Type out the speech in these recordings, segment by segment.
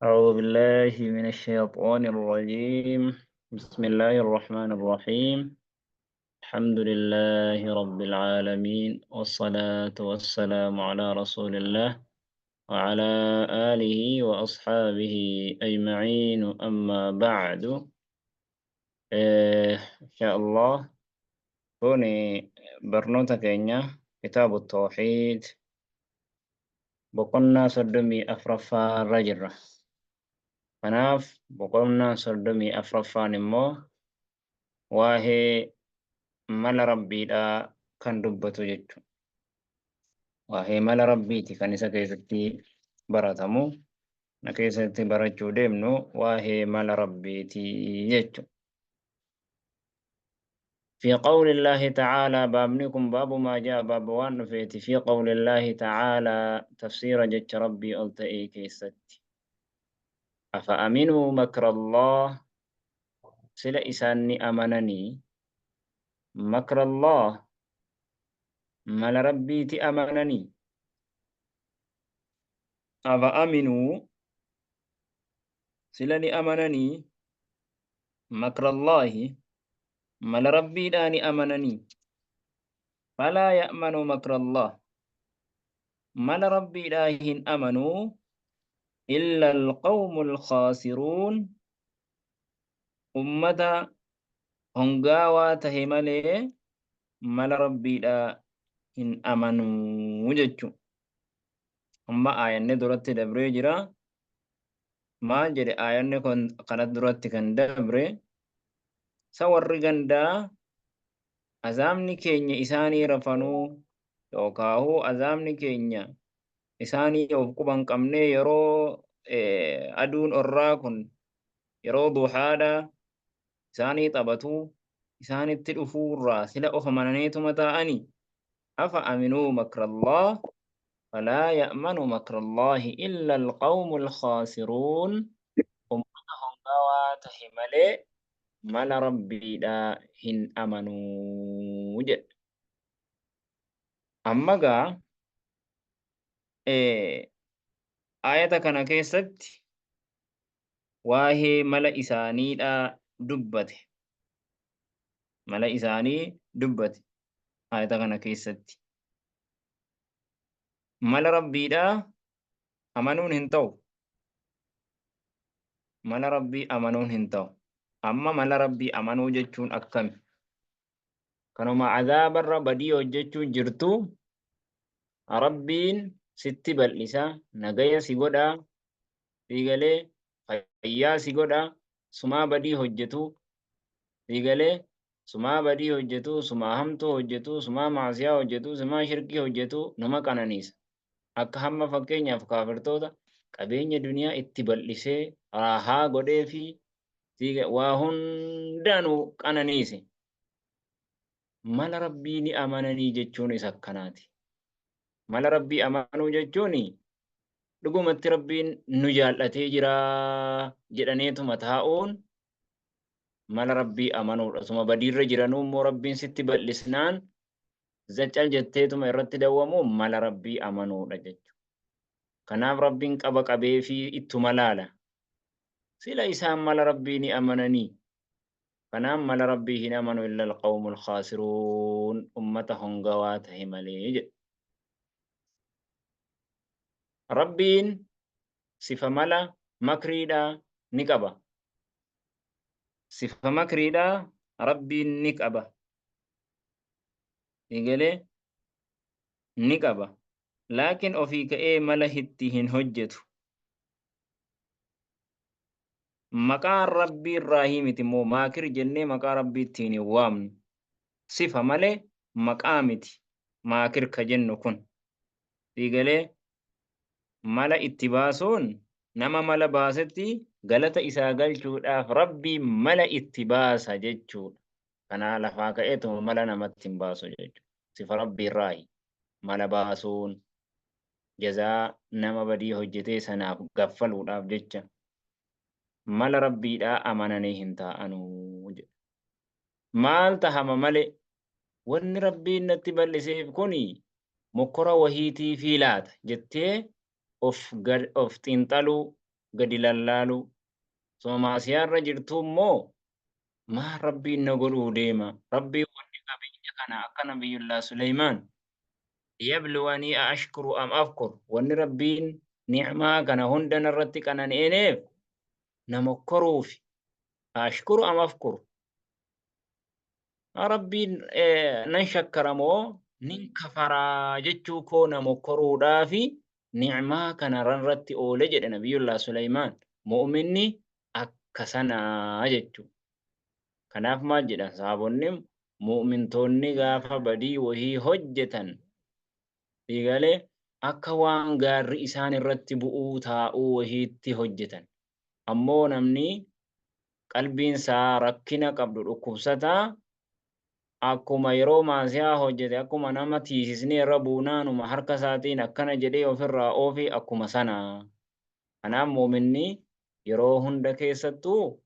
أعوذ بالله من الشيطان الرجيم. بسم الله الرحمن الرحيم. الحمد لله رب العالمين، والصلاة والسلام على رسول الله وعلى آله وأصحابه أجمعين، أما بعد. إن شاء الله كوني برنوتا كينيا كتاب التوحيد boqonnaa 34ffaa irra jirra. Kanaaf boqonnaa 34ffaan immoo waa'ee mala Rabbiidhaa kan dubbatu jechuudha. Waa'ee mala Rabbiiti kan isa keessatti baratamu. Na keessatti barachuu deemnu waa'ee mala Rabbiiti jechuudha. في قول الله تعالى بابنكم باب ما جاء باب وان نفيت في قول الله تعالى تفسير جج ربي ألتئي كيست أفأمنوا مكر الله سلا إساني أمنني مكر الله مال ربي تأمنني أفأمنوا سلا أمنني مكر الله mala Rabbiidhaani amananii falaa ya'manu makra Allah mala Rabbiidhaa hin amanuu illa alqawmu alkhaasiruun ummata hongaawaa tahe malee mala Rabbiidhaa hin amanuu jechu. Amma aayanni duratti dabree jira. Maal jedhe aayanni kun kana duratti kan dabre? Sa warri gandaa azaabni keenya isaanii rafanuu yookaahuu azaabni keenya isaanii of quban qabnee yeroo aduun orraa kun yeroo duhaadha isaanii taphatuu isaanitti dhufuurraa sila of amananiituma taa'anii afa aminuu makrallah falaa ya'manu makrallaahi illa alqawmul khaasiruun ummata hongawaa tahe malee mala Rabbiidhaa hin amanuu jedhe. Amma gaa aayata kana keessatti waa'ee mala isaaniidhaa dubbate. Mala isaanii dubbate aayata kana keessatti. Mala Rabbiidhaa amanuun hin ta'u. Mala Rabbii amanuun hin ta'u. Amma mala Rabbii amanuu jechuun akkami? Kanuma azaabarra badii hojjechuu jirtu Rabbiin sitti bal'isa, nagaya si godha, sii galee fayyaa si godha, sumaa badii hojjetu, sii galee sumaa badii hojjetu, sumaa hamtuu hojjetu, sumaa maasiyaa hojjetu, sumaa shirkii hojjetu nama qananiisa. Akka hamma fakkeenyaaf kaafirtoota qabeenya duniyaa itti bal'isee raahaa godhee fi waa hundaanuu qananiise. Mala Rabbii ni amananii jechuun isa akkanaati. Mala Rabbii amanuu jechuun dhugumatti Rabbiin nu jaallatee jira jedhaniituma taa'uun mala Rabbii amanuudha. Osuma badiirra jiranuu immoo Rabbiin sitti bal'isnaan zaccal jetteetuma irratti dawwamu mala Rabbii amanuudha jechuudha. Kanaaf Rabbiin qaba qabeefii ittuma laala. Sila isaan mala Rabbii ni amananii. Kanaaf mala Rabbii hin amanu illa alqawmul khaasiruun ummata hongawaa tahe malee jedhe. Rabbiin sifa mala makriidhaa ni qaba. Sifa makriidhaa Rabbiin ni qaba. Egalee ni qaba. Laakiin ofii ka'ee mala itti hin hojjetu. Maqaan Rabbii irraa miti immoo maakir jennee maqaa Rabbii ittiin hin waamnu. Sifa malee maqaa miti maakir ka jennu kun. Egalee mala itti baasuun nama mala baasetti galata isaa galchuudhaaf Rabbii mala itti baasa jechuudha. Kanaa lafaa ka'eetuma mala namatti hin baasu jechuudha. Sifa Rabbii irraayi mala baasuun jazaa nama badii hojjetee sanaaf gaffaluudhaaf jecha mala Rabbiidhaa amananii hin taa'anuu jedha. Maal tahama malee wanni Rabbiin natti bal'iseef kuni mokkora wahiitiifii laata jettee of xiinxaluu Gadi lallaaluu. Suma maasiyaarra jirtuu immoo maa Rabbiin na godhuu deema? Rabbiin wanni qabeenya kana akka Nabiyyullaa Suleymaan liyabluwanii a ashkuru am afkur, wanni Rabbiin ni'maa kana hunda narratti qanani'eneef na mokkoruufi, a ashkuru am afkur, Rabbiin nan shakkara moo nin kafaraa jechuu koo na mokkoruudhaafi ni'maa kana irratti oole jedhe Nabiyyullaa Suleymaan. Mu'minni akka sanaa jechuu. Kanaaf maal jedhan sahaabonni? Mu'mintoonni gaafa badii wahii hojjetan galee akka waan gaarri isaan irratti bu'uu taa'uu wahiitti hojjetan. Ammoo namni qalbiin isaa rakkina qabdu, dhukkubsataa, akkuma yeroo maasiyaa hojjete akkuma nama tiisisnee irra buunaanuma harka isaatiin akkana jedhee ofirraa oofi akkuma sanaa. Kanaaf mu'minni yeroo hunda keessattuu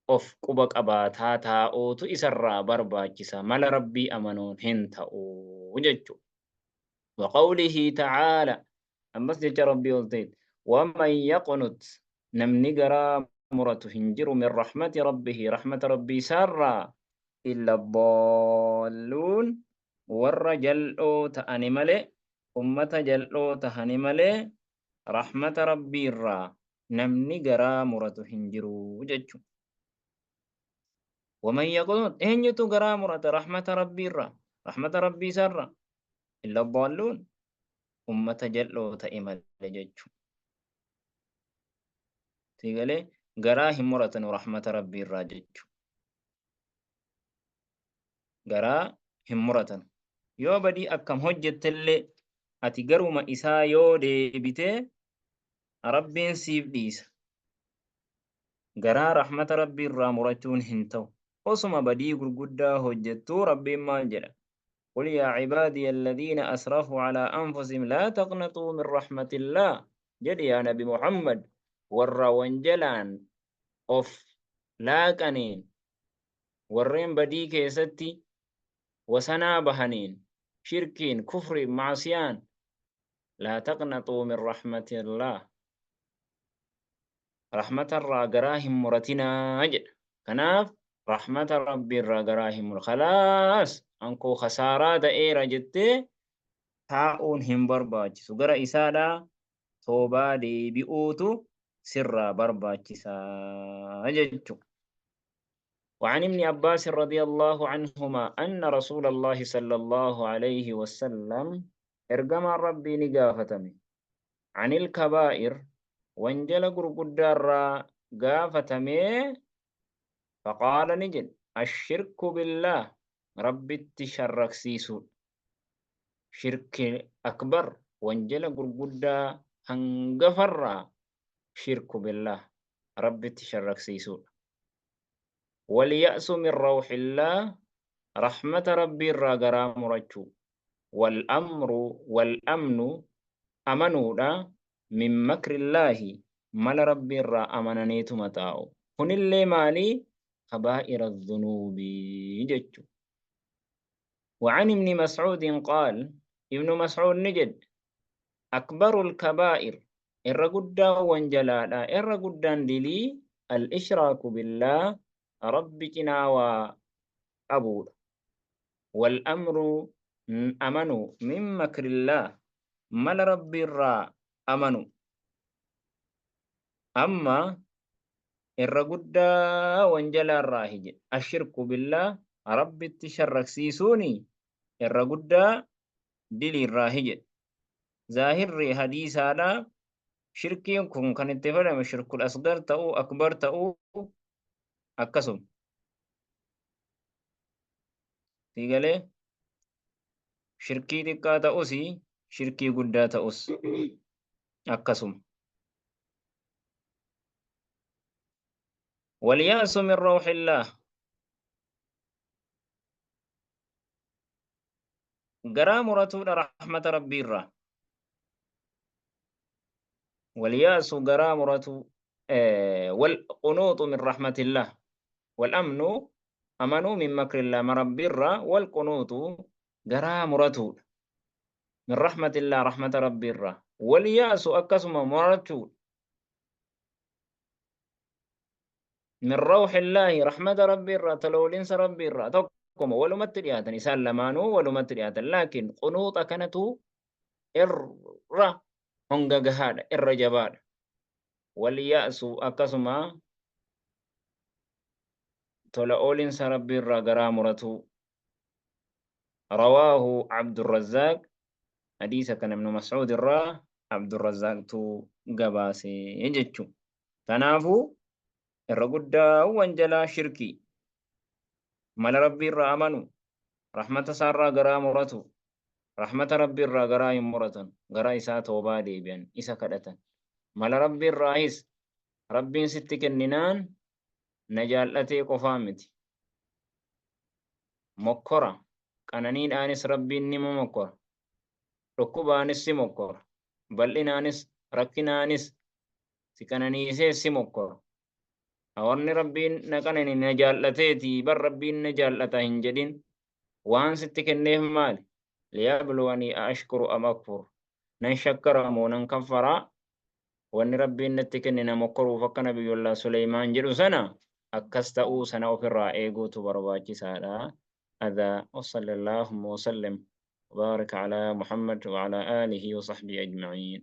of quba qabaataa taa'uutu isarraa barbaachisa. Mala Rabbii amanuun hin ta'u jechuudha. Waqawlihi ta'aala, ammas jecha Rabbii ol ta'e, waman yaqnut, namni garaa muratu hin jiru, min rahmati rabbihi, rahmata Rabbii isaarraa, illa daalluun, warra jal'oo ta'ani malee, ummata jal'oo tahani malee rahmata Rabbii irraa namni garaa muratu hin jiru jechuudha. Waman yaqnut, eenyutu garaa murata rahmata Rabbii irraa, rahmata Rabbii isaarraa? Illa daalluun, ummata jal'oo ta'e malee jechuudha. Sigalee garaa hin muratanu rahmata Rabbii irraa jechuudha. Garaa hin muratanu. Yoo badii akkam hojjettellee ati garuma isaa yoo deebitee Rabbiin siif dhiisa. Garaa rahmata Rabbii irraa murachuun hin ta'u. Osuma badii gurguddaa hojjettuu Rabbiin maal jedha? Qul yaa cibaadiya alladhiina asrafuu alaa anfusihim laa taqnaxuu min rahmatillah, jedhi yaa Nabi Muhammad warra wanjalaan of laaqaniin, warreen badii keessatti wasanaa bahaniin, shirkiin, kufriin, macsiyaan, laa taqnaxuu min rahmatillah, rahmatarraa garaa hin muratinaa jedha. Kanaaf rahmata Rabbiirraa garaa hin mur, khalaas ankoo khasaaraa ta'eera jettee taa'uun hin barbaachisu. Gara isaadhaa toobaa deebi'uutu sirraa barbaachisaa jechuudha. وعن ابن عباس رضي الله عنهما أن رسول الله صلى الله عليه وسلم إرجم ربي نقافتمي عن الكبائر، wanjala gurguddaarraa gaafatamee، فقال ni jedhe، الشرك بالله، Rabbitti sharraksiisuudha. Shirki akbar, wanjala gurguddaa hangafarraa شرك بالله، Rabbitti sharraksiisuudha. واليأس من روح الله، rahmata Rabbii irraa garaa murachuu. والأمر والأمن، amanuudha، من مكر الله، mala Rabbii irraa amananiituma taa'u. Kunillee maalii? كبائر الذنوب jechu. وعن ابن مسعود قال، ابن مسعود ni jedhe، أكبر الكبائر، irra guddaa wanjalaadha, irra guddaan dilii، الإشراك بالله، Rabbi cinaa waa qabuudha. والأمن، amanu، من مكر الله، mala Rabbi irraa amanu. Amma irra guddaa wanjalaarraa jedhe الشرك بالله، Rabbitti sharraksiisuuni irra guddaa diliirraa jedhe. Zaahirri hadiisaadha shirkiin kun kan itti fedhame شرك الأصغر ta'uu, أكبر ta'uu akkasuma. Siigalee shirkii xiqqaa ta'us, shirkii guddaa ta'us akkasuma. واليأس من روح الله، garaa muratuudha rahmata Rabbii irraa. واليأس garaa muratu، والقنوط من رحمة الله، والأمن amanuu، من مكر الله، Rabbii irraa، والقنوط garaa muratuudha، من رحمة الله، rahmata Rabbii irraa. واليأس akkasuma murachuudha. Min rawxillaahi, rahmata Rabbii irraa, tola oolinsa Rabbii irraa tokkuma, walumatti dhiyaatan, isaan lamaanuu walumatti dhiyaatan, laakiin qunuuxa kanatu irra honga gahaadha, irra jabaadha. Wal ya'su, akkasuma tola oolinsa Rabbii irraa garaa muratuu. Rawaahu Abdurrazzaaq, hadiisa kana Ibnu Mas'uud irraa Abdurrazzaaqtu gabaase jechu. Tanaafuu irra guddaa wanjalaa shirkii, mala Rabbii irraa amanu, rahmata isaarraa garaa muratu. Rahmata Rabbii irraa garaa hin muratan, gara isaa toobaa deebi'an, isa kadhatan. Mala Rabbii irraahis Rabbiin sitti kenninaan na jaal'atee qofaa miti. Mokkora, qananiidhaanis Rabbiin nima mokkora, dhukkubaanis si mokkora, bal'inaanis rakkinaanis si qananiisee si mokkora. Wanni Rabbiin na qanani na jaal'ateeti, bar Rabbiin na jaal'ata hin jedhin. Waan sitti kenneef maali? Liyabluwanii a ashkuru am akfur. Nan shakkara moo nan kaffaraa? Wanni Rabbiin natti kenne na mokkoruuf, akka Nabiyyullah Suleymaan jedhu sana akkas ta'uu sana ofirraa eeguutu barbaachisaadha. Adaa wa sallallahu wa sallam wa baraka ala Muhammad wa ala alihi wa sahbihi ajma'iin.